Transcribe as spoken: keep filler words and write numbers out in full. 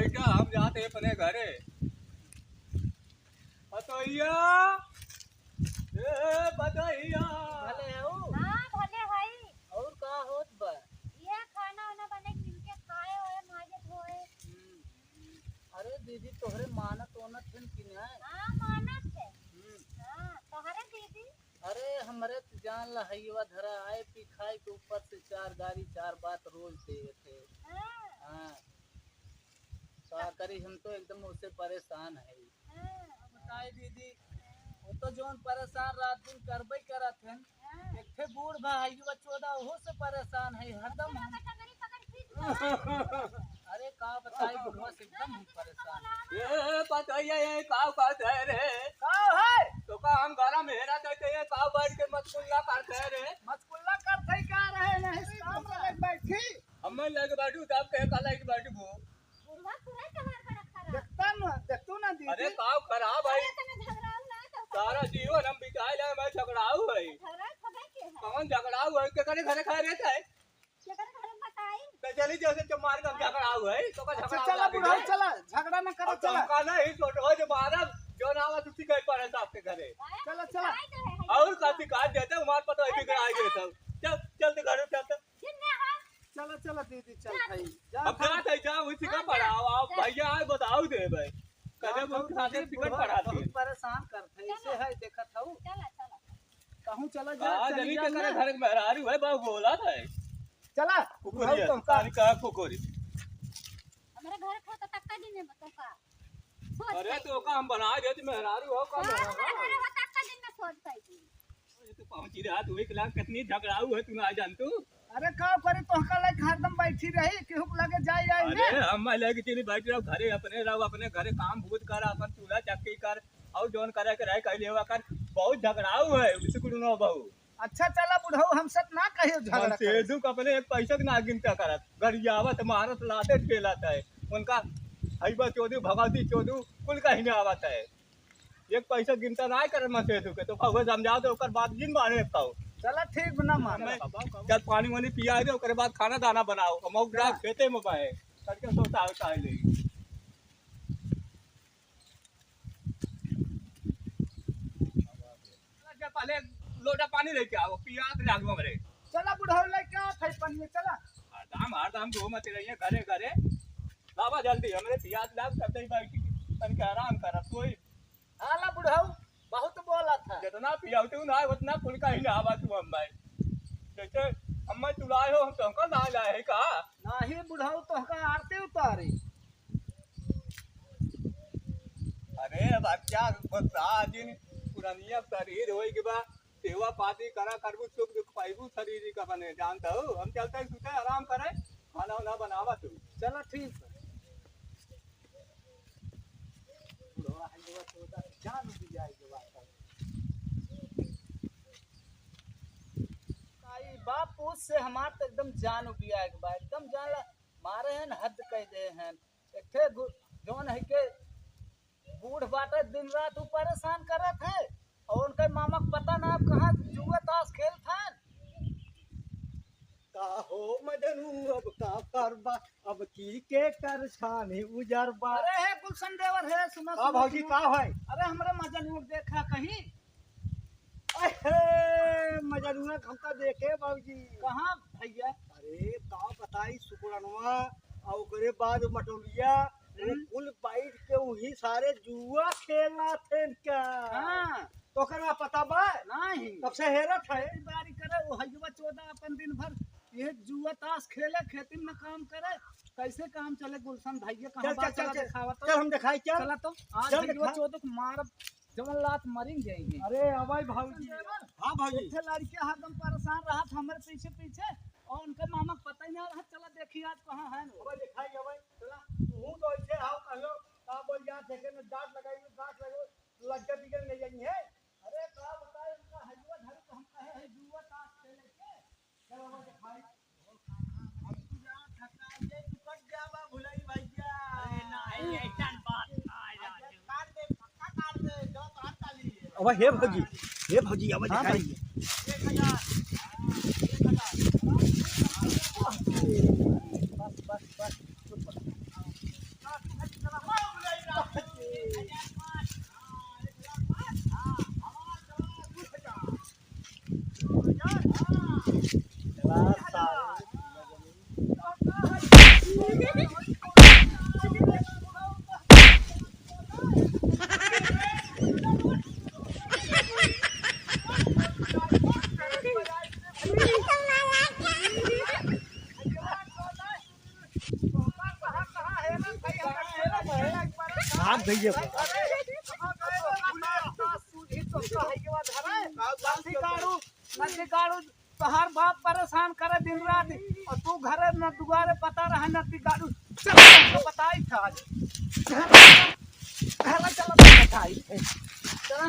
बेटा, हम जाते अपने घरे। पतोहिया, ए पतोहिया। भले हो? हाँ, भले हई। और का होत बा? ये खाना वाना बने, मिलके खाए होए, माजे धोए। हम्म। अरे दीदी, तोहरे मानत ओनत हन कि नहीं? हाँ, मानत है। हम्म। हाँ, तोहरे दीदी? अरे, हमरे त जान ला, हइवा धरा आए, पी खाए के ऊपर से चार गारी, चार बात रोज देत है। हाँ। हाँ। का करी, हम तो एकदम उससे परेशान है। हाँ। बताए दीदी, वो तो जौन परेशान रात दिन करबे करत हन, हाँ। एक ठे बूढ़ बा, हइवा चोदा, ओहो से परेशान है, हरदम हम टंगरी पकड़ खींच ले। अरे का बताई, बुढ़वा से एकदम हम परेशान है। ए, पतोहिया, ये का बात है रे? का है? तो का हम गरम हेरा देते, ये का बैठ के मचकुल्ला करते हैं रे? मचकुल्ला करते ही का रहे, नहीं काम पे लग बैठी। हमें लग बैठू, तब कहे का लग बैठू वो। बुढ़वा पूरा जवान का रखा रहा। देखता न, देखतू ना दीदी। अरे का खराब है? अरे तने झगड़ाऊ ना तो सारा जीवन हम बिताए जाए, मैं झगड़ाऊ है। झगड़ा खबे के है? कौन झगड़ाऊ है? के करे घरे खाए रहता है? के करे घरे बताई? तो चली जैसे चमार का झगड़ाऊ है, तो का अच्छा, झगड़ाऊ चला लागे बुढ़ाऊ, है? चला, झगड़ा न करो, और चला। तुमका ना ही छोट हो जो मारब, जो ना आवा तुसी गए पड़े साहब के घरे। चला, चला। और का शिकायत देते, हमारे पता है कि आई देता। चल, चल तो घरे चल तो। जिन्ने हो। चला, चला दीदी, चल जा। भाई, जा अब भाई। जात है, जा, उसी का जा, पड़ा, जा, अब जा। भैया आए, बताओ दे भाई। कदे जा, बहुत बहुत खातिर दीदी, टिकट बुढ़वा पड़ा बहुत दिए। परेशान करत है, इसे चला। है, देखत हऊ। चला, चला। कहूँ चला जा, कहाँ चली जनी जा के ना। घर में मेहरारू है, बाबू बोला था। चला, कुकुरी बुढ़ाऊ है, तो का। तारी कहाँ कुकुरी? हमारे घर खो तो तक्का दिन में तो का। सोच अरे, के। तो का हम बना देते, मेहरारू हो, का तो मेहरारू? हमारे घर हो, तक्का दिन में सोच पाई। ये तो पहुंची रहा, तू एक लाख कितनी झगड़ाऊ है, तू ना जान तू। अरे का करी, तोहका लगे हरदम बैठी रही, केहू के लगे जाई आई अरे, ना। हम लगे चली बैठ रहो, घरे अपने रहो, अपने घरे काम भूत कर, अपन चूल्हा चक्की कर, और जौन करे के रहे, कह लेवा कर। बहुत झगड़ाऊ है, उसी कुल नौ बहू। अच्छा चला बुढ़ऊ, हमसे ना कहियो झगड़ा करे। सेधू का अपने एक पैसा के ना गिनता करत, गरियावत, मारत, लाते, ठेलत है। उनका हईबा चोदू, भगवती चोदू, कुल कहीं आवत है। एक पैसा गिनता ना करत मैं सेधू के, तो कहुए समझाओ तो ओकर बात जिन माने पाओ। चला ठीक बा, ना माने। मैं चल पानी वानी पिया दे, ओकरे बाद खाना दाना बनाओ। हम और जा खेते में बाए, करके सोता है काहे ले। जा पहले लोटा पानी लेके आओ, पियास लाग हमरे। चला बुढ़ऊ लेके आ, थाई पानी में चला। हरदम, हरदम घूमत रहिए घरे घरे। लावा जल्दी, हमरे पियास लाग, तब तई बैठी, तनिक आराम कर, सोई। हाला बुढ़ऊ, बहुत बोला था। जितना पियावतू ना, उतना कुल का ही ना आवा तू हम भाई। जैसे हम तुलाए हो, हम तुमका ना लाए है का? नाही बुढ़ऊ, तोहका आरती उतारी। अरे बच्चा, बता दिन पुरनिया शरीर होई के बा, सेवा पाती करा करबू, सुख दुख पाइबू शरीर का बने, जानता हो? हम चलते हैं सुते, आराम करे, खाना वाना बनावा तू। चला ठीक है। बुढ़वा है, बुढ़वा तो उधर जान भी जाए के बात है। आई बाप पूत से हमार तो एकदम जान उबिया के बा, एकदम जान ला, मारे हैं, हद कह दे हैं। एक ठे गु-, जौन है के बूढ़ बाटे, दिन रात ऊ परेशान करत है, और उनके मामा के पता ना अब कहाँ जुआ ताश खेलत हैं। का हो मजनू, अब का करबा, अब की के कर छानी उजरबा। अरे हे गुलशन देवर, हे सुनो, का सुनो, भौजी, सुनो। का है? अरे हमरे मजनू के देखा कहीं। अहे, मजनुआ के हमका देखे बाबूजी। कहाँ भैया? अरे, का बताई, सुकुड़नवा, आ ओकरे बाद मटोलिया, वो हम्म। कुल बैठ के वही सारे जुआ खेला थे इनका। हाँ। तो ओकर पता बा? नहीं। तब से हेरत है। खेती बाड़ी करे, वो हयुआ चोदा अपन दिन भर ये जुआ ताश खेले, खेती में काम करे। कैसे काम चले गुलशन भैया? कहाँ चल, बा? चल, चला चल, चल। दिखावा तो। चल, हम दिखाई, चल। चला तो। आज चल हयुआ दिखा। चोदा को मारब। जवन लात मरिन जाएंगे। अरे, अबे भौजी। हाँ भौजी। एक ठे लड़के हरदम परेशान रहत हमरे पीछे पीछे, और उनके मामा के पता ही ना रहत। चला देखी आज कहाँ है वो। अबे दिखाई, अबे, चला। तू तो ऐसे आओ, कहियो, का बोल जा, देखे में डांट लगाई, गांठ लगाई, लज्जा बिगड़ नहीं जाई है। अरे, का बताए, उनका हजुआ धर के हम कहे है, जुआ ताश खेले के। अब हे भौजी, हे भौजी, अब हाँ दिखाई। भाई। बस, बस, बस, चुप। भाग भैया को। नदी काढ़ू, नदी काढ़ू, तोहार बाप परेशान करे दिन रात, और तू घरे न दुआरे पता रहे नदी काढ़ू। चल, तुमको बताई था आज। घर, घर चला तो बताई। चला।